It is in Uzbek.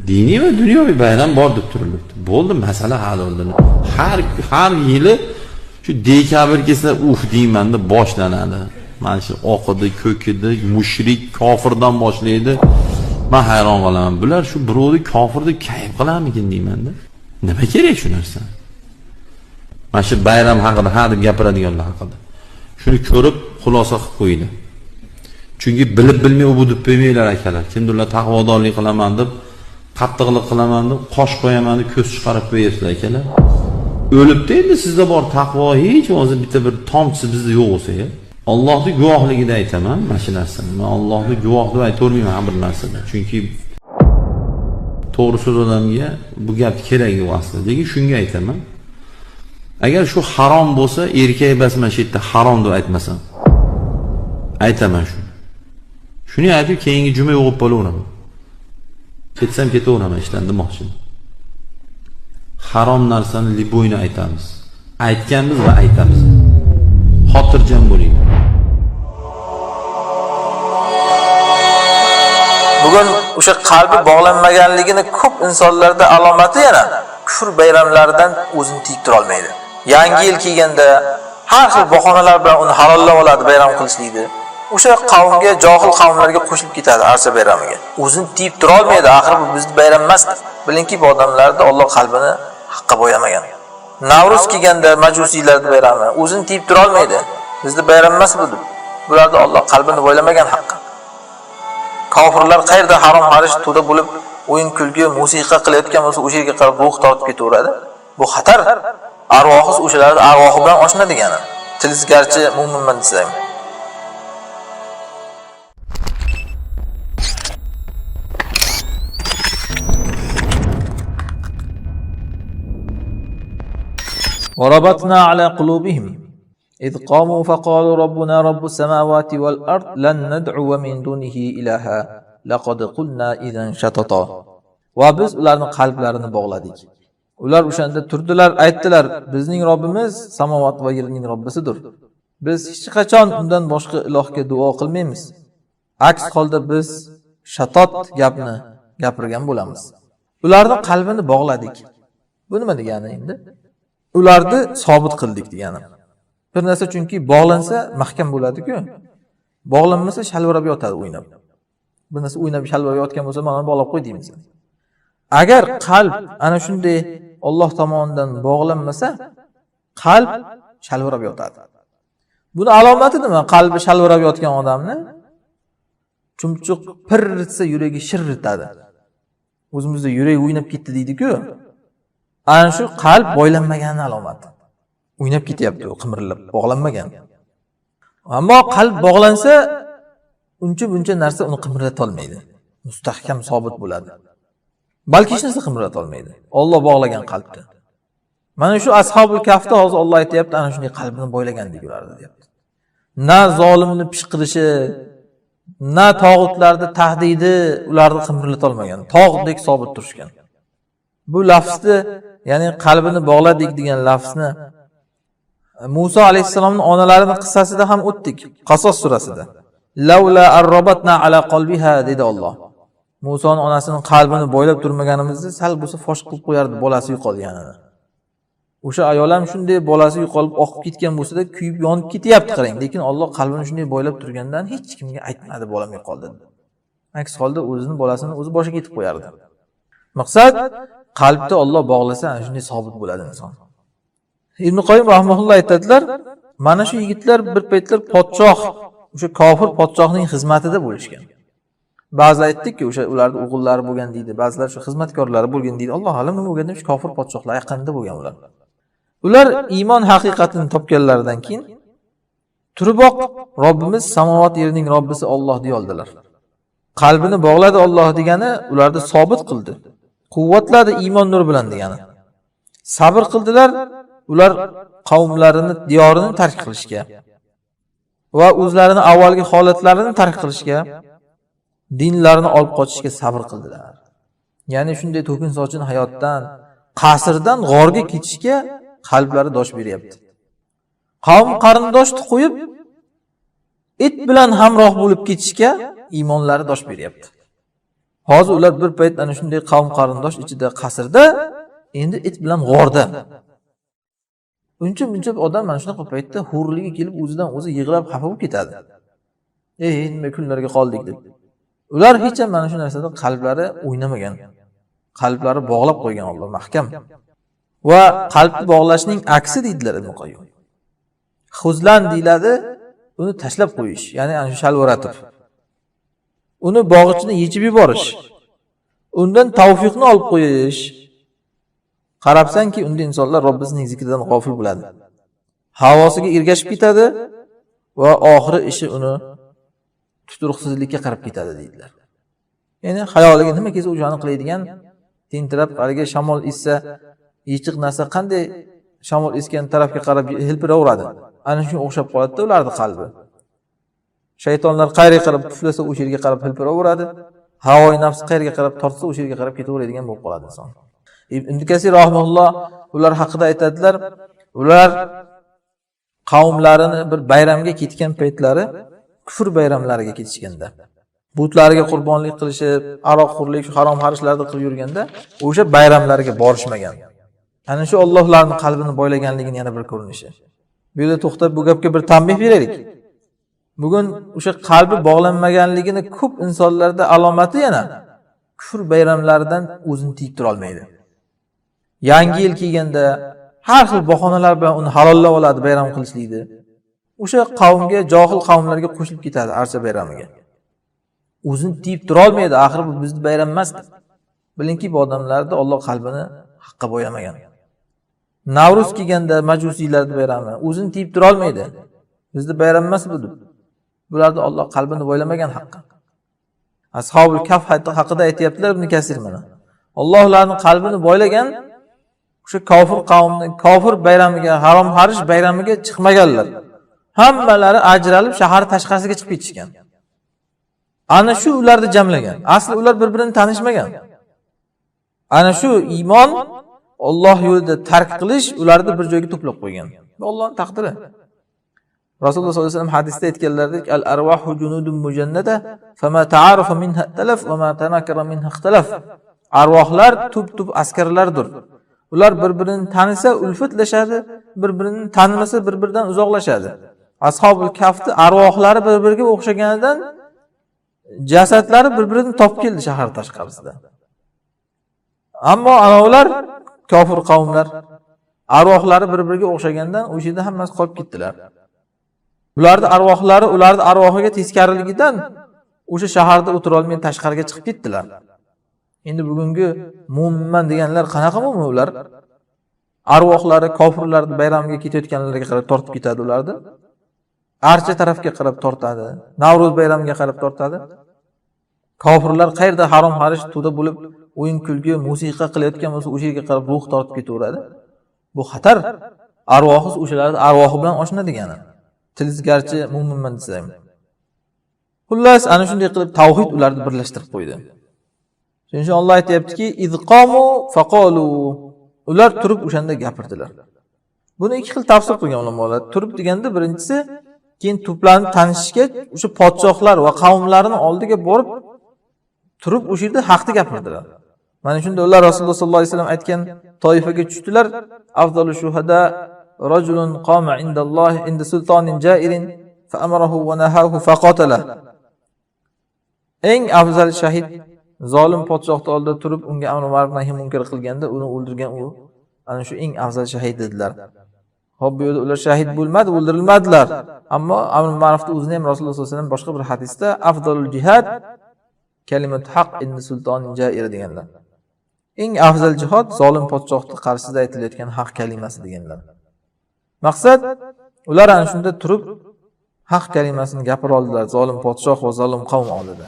Diniy va dunyoviy bayram bor deb turilibdi. Bo'ldi, masala hal bo'ldi. Har yili shu dekabr kelsa uf deymanda boshlanadi. Mana shu oqidi, ko'kidi, mushrik, kofirdan boshlaydi. Men hayron qolaman. Bular shu birovni kofir deb kayf qilarmikin deymanda. Nima kerak shu narsa? Mana shu bayram haqida ha deb gapiradiganlar haqida. Shuni ko'rib xulosa qilib qo'yinglar. Chunki bilib bilmay u bu deb qo'ymanglar akalar. Kimdirlar taqvodorlik qilaman deb, qattiqlik qilaman deb, qosh qo'yaman deb ko'z chiqarib qo'yasizlar akalar. O'libdi endi sizda bor taqvo hech bo'lmasa bitta bir tomchisi bizda yo'q bo'lsa-ya. Allohning guvohligida aytaman mana shu narsani. Men Allohning guvoh deb aytavermayman har bir narsada. Chunki to'g'ri so'z odamga bu gap kerak yo'q aslida. Lekin shunga aytaman. Agar shu harom bo'lsa, erkak emas mana shu yerda harom deb aytmasam. Aytaman shuni. Shuni aytib keyingi juma yo'q bo'laveraman. Ketsam ketaveraman ishdan demoqchiman. Harom narsani liboyni aytamiz. Aytganmiz va aytamiz. Xotirjam bo'ling. Bugun o'sha qalbi bog'lanmaganligini ko'p insonlarda alomati yana kufr bayramlaridan o'zini tiyib tura olmaydi. Yangi yil kelganda har xil bahonalar bilan uni halollab oladi bayram qilishlikni. O'sha qavmga, johil qavmlarga qo'shilib ketadi archa bayramiga. O'zini tiyib tura olmaydi, axir bu bizni bayram emas. Bilingki, bu odamlarda Alloh qalbini haqqa bo'yamagan. Navruz kelganda majusiylarning bayrami, o'zini tiyib tura olmaydi. Bizni bayram emas bu deb. Bularda Alloh qalbini bo'ylamagan haqqa. Kofirlar qayerda harom harish to'da bo'lib o'yin kulgi, musiqa qilayotgan bo'lsa, o'sha yerga qarab ruh tortib ketaveradi. Bu xatar. Arvohiz o'shalarning arvohi bilan oshna degani. Tilsiz garchi mo'minman desam. وربطنا على قلوبهم إذ قاموا فقالوا ربنا رب السماوات والأرض لن ندعو من دونه إلها لقد قلنا إذا شططا. Va biz ularning qalblarini bog'ladik. Ular o'shanda turdilar, aytdilar: bizning Robbimiz samovat va yerning Robbisidir. Biz hech qachon undan boshqa ilohga duo qilmaymiz. Aks holda biz shatot gapni gapirgan bo'lamiz. Ularning qalbini bog'ladik. Bu nima degani endi? Ularni sobit qildik degani. Bir narsa chunki bog'lansa mahkam bo'ladi-ku. Bog'lanmasa shalvirab yotadi o'ynab. Bir narsa o'ynab shalvirab yotgan bo'lsa, mana bog'lab qo'y deymiz. Agar qalb ana shunday Alloh tomonidan bog'lanmasa, qalb shalvirab yotadi. Buni alomati nima? Qalbi shalvirab yotgan odamni chumchuq pir etsa yuragi shirritadi. O'zimizda yuragi o'ynab ketdi deydi-ku. Ana shu qalb boylanmaganning alomati. O'ynab ketyapti, u qimirlab, bog'lanmagan. Ammo qalb bog'lansa, uncha buncha narsa uni qimirlata olmaydi. Mustahkam sobit bo'ladi. Balki hech narsa qimirlata olmaydi. Alloh bog'lagan qalbni. Mana shu ashabul kafda hozir Alloh aytayapti, ana shunday qalbini boylagandek ulardi deyapti. Na zolimni pishqirishi, na tog'utlarni tahdidi ularni qimirlata olmagan. Tog'dek sobit turishgan. Bu lafzni, ya'ni qalbini bog'ladik degan lafzni Musa alayhissalomning onalarining qissasida ham o'tdik, Qasos surasida. Laula arrabatna ala qalbiha dedi Alloh. Musoning onasining qalbini boylab turmaganimizda sal bo'lsa fosh qilib qo'yardi bolasi yo'qolganini. O'sha ayol ham shunday bolasi yo'qolib oqib ketgan bo'lsa-da kuyib yonib ketyapti qarang, lekin Alloh qalbini shunday boylab turgandan hech kimga aytmadi bolam yo'qoldi deb. Aks holda o'zini bolasini o'zi boshiga yetib qo'yardi. Maqsad qalbni Alloh bog'lasa ana shunday sobit bo'ladi inson. Ibn Qoyim rahimahulloh aytadilar, mana shu yigitlar bir paytlar podshoh, o'sha kofir podshohning xizmatida bo'lishgan. Ba'zilar aytdikki, o'sha ularning o'g'illari bo'lgan deydi, ba'zilar shu xizmatkorlari bo'lgan deydi. Alloh alam nima bo'lgan, shu kofir podshohlar yaqinda bo'lgan ular. Ular iymon haqiqatini topganlaridan keyin turiboq Robbimiz samovat yerning Robbisi Alloh deya oldilar. Qalbini bog'ladi Alloh degani ularni sobit qildi. Quvvatladi iymon nuri bilan degani. Sabr qildilar, ular qavmlarini, diyorini tark qilishga va o'zlarini avvalgi holatlarini tark qilishga, dinlarini olib qochishga sabr qildilar. Ya'ni shunday to'kin sochin hayotdan, qasrdan g'orga ketishga qalblari dosh beryapti. Qavm qarindoshni qo'yib, it bilan hamroh bo'lib ketishga iymonlari dosh beryapti. Hozir ular bir payt ana shunday qavm qarindosh ichida qasrda, endi it bilan g'orda. Uncha muncha odam mana shunaqa paytda hurligi kelib o'zidan o'zi yig'lab xafa bo'lib ketadi. Ey, nima kunlarga qoldik deb. Ular hech ham mana shu narsada qalblari o'ynamagan. Qalblari bog'lab qo'ygan Alloh mahkam. Va qalbni bog'lashning aksi deydilar Ibn Qayyum. Xuzlan deyiladi, uni tashlab qo'yish, ya'ni ana shu shalvaratib. Uni bog'ichini yechib yuborish. Undan tavfiqni olib qo'yish. Qarabsanki, unda insonlar Robbisining zikridan g'ofil bo'ladi. Havosiga ergashib ketadi va oxiri ishi uni tuturuqsizlikka qarab ketadi deydilar. Ya'ni xayoliga nima kelsa o'shani qiladigan, tentirab haligi shamol essa yechiq narsa qanday shamol esgan tarafga qarab hilpiraveradi. Ana shunga o'xshab qoladi-da ularning qalbi. Shaytonlar qayerga qarab puflasa o'sha yerga qarab hilpiraveradi. Havoi nafs qayerga qarab tortsa o'sha yerga qarab ketaveradigan bo'lib qoladi inson. Ibn Kasir rahimahulloh ular haqida aytadilar, ular qavmlarini bir bayramga ketgan paytlari kufr bayramlariga ketishganda, butlariga qurbonlik qilishib, aroqxo'rlik, shu harom harishlarni qilib yurganda o'sha bayramlarga borishmagan. Ana shu Alloh ularning qalbini boylaganligini yana bir ko'rinishi. Bu yerda to'xtab bu gapga bir tanbeh beraylik. Bugun o'sha qalbi bog'lanmaganligini ko'p insonlarda alomati yana kufr bayramlaridan o'zini tiyib tura olmaydi. Yangi yil kelganda har xil bahonalar bilan uni halollab oladi bayram qilishlikni. O'sha qavmga, johil qavmlarga qo'shilib ketadi archa bayramiga. O'zini tiyib tura olmaydi, axir bu bizni bayram emas. Bilingki, bu odamlarda Alloh qalbini haqqa bo'yamagan. Navruz kelganda majusiylarning bayrami, o'zini tiyib tura olmaydi. Bizni bayram emas bu deb. Bularda Alloh qalbini boylamagan haqqa. Ashabul Kaf haqida aytayaptilar Ibn Kasir mana. Alloh ularning qalbini boylagan, o'sha kofir qavmni kofir bayramiga, harom harish bayramiga chiqmaganlar. Hammalari ajralib shahar tashqarisiga chiqib ketishgan. Ana shu ularni jamlagan. Asli ular bir-birini tanishmagan. Ana shu iymon Alloh yo'lida tark qilish ularni bir joyga to'plab qo'ygan. Bu Allohning taqdiri. Rasululloh sollallohu alayhi vasallam hadisda aytganlaridek, al arvahu junudun mujannada, fama ta'arafa minha ikhtalaf va ma tanakara minha ikhtalaf. Arvohlar tup-tup askarlardir. Ular bir-birini tanisa ulfatlashadi, bir-birini tanimasa bir-biridan uzoqlashadi. Ashabul Kafni arvohlari bir-biriga o'xshaganidan jasadlari bir-birini topib keldi shahar tashqarisida. Ammo ana ular kofir qavmlar arvohlari bir-biriga o'xshagandan o'sha yerda hammasi qolib ketdilar. Ularning arvohlari ularning arvohiga teskariligidan o'sha shaharda o'tira olmay tashqariga chiqib ketdilar. Endi bugungi mo'minman deganlar qanaqa mo'min ular? Arvohlari kofirlarning bayramiga ketayotganlarga qarab tortib ketadi ularni. Archa tarafga qarab tortadi, Navro'z bayramiga qarab tortadi. Kofirlar qayerda harom harish to'da bo'lib o'yin kulgi, musiqa qilayotgan bo'lsa, o'sha yerga qarab ruh tortib ketaveradi. Bu xatar. Arvohi o'shalarning arvohi bilan oshna degani. Tilingiz garchi mo'minman desa ham. Xullas, ana shunday qilib tavhid ularni birlashtirib qo'ydi. Shuning uchun Alloh aytayaptiki, izqomu faqolu. Ular turib o'shanda gapirdilar. Buni ikki xil tafsir qilgan ulamolar. Turib deganda birinchisi keyin to'planib tanishishga o'sha podshohlar va qavmlarini oldiga borib turib o'sha yerda haqni gapirdilar. Mana shunda ular Rasululloh sollallohu alayhi vasallam aytgan toifaga tushdilar. Afzalu shuhada rajulun qama indallohi inda sultonin jairin fa amarahu va nahahu faqatala. Eng afzal shahid zolim podshohning oldida turib unga amr ma'ruf nahiy munkar qilganda uni o'ldirgan u ana shu eng afzal shahid dedilar. Xo'p, bu yerda ular shahid bo'lmadi, o'ldirilmadilar. Ammo amr ma'rufni o'zini ham Rasululloh sollallohu alayhi vasallam boshqa bir hadisda afzalul jihad kalimatu haq inda sultonin jair deganlar. Eng afzal jihod zolim podshohning qarshisida aytilayotgan haq kalimasi deganlar. Maqsad ular ana shunda turib haq kalimasini gapira oldilar zolim podshoh va zolim qavm oldida.